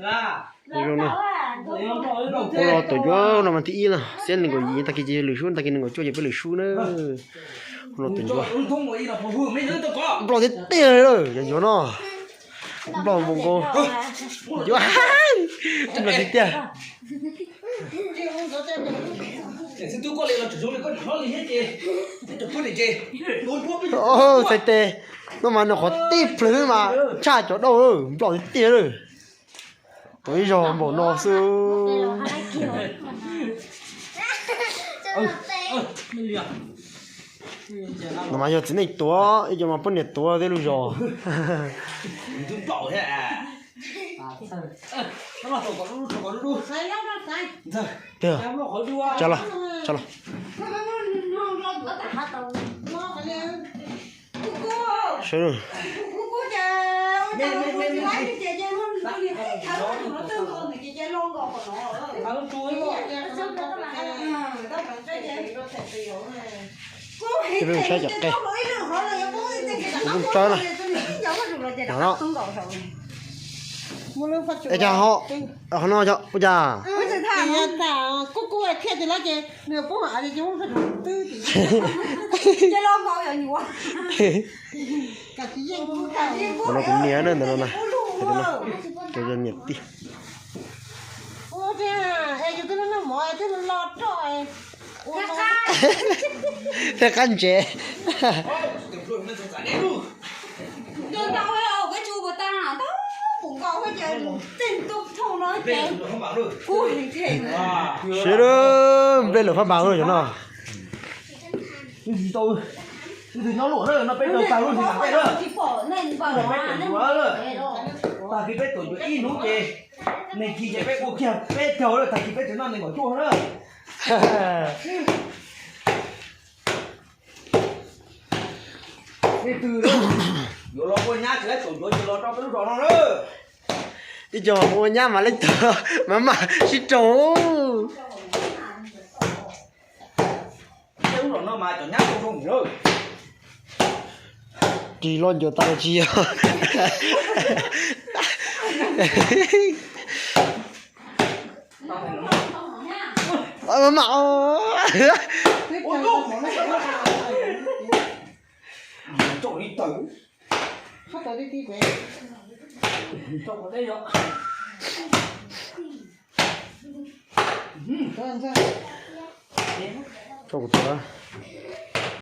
Ua no tuam ncuab no mas thib ib no, xiab nees nkaum yim tag kis ces lwm sub, tag kis nees nkaum cuaj ces peb lwm sub na. Ua no tuam ncuab. Nploj tiag tiag li, yog yuav no. Nploj npaum nkaus. Yuav, nploj tiag tiag. Txhais tes no mas nws qhov tib plhws mas tshaj cov dauj, nploj tiag tiag li. Tuav ib zaug npaum no xwb. No mas yog txiv neej tuav, ib co mas poj niam tuav tej lub zos. Tiag. Tsa los, tsa los. Sawv daws. Cia peb mus saib cov qe. Kuv mus tsa na. No no. Es cas ho, ho no ua cas? Qhov no kuv niam na, ntawm no na. Tus yog niam tij. Thiab qab ntsev. Sawv daws, nplej lawm faj npas lawm cov no. Tag kis peb tuam yuav ib hnub ces, nag kis ces peb ua kiag peb caug lawm, tag kis peb tseem noj nees nkaum cuaj na. Leej twg yuav los ua nyab tsis laib txaus yuav ces los rau peb lub zos no na. Ib co mus ua nyab mas leej twg mas mam sib raug. Peb lub zos no mas cov nyab zoo zoo lawm. Ris loj ncuav tas los tsis yog. Mam mam. Tso kuv tuav.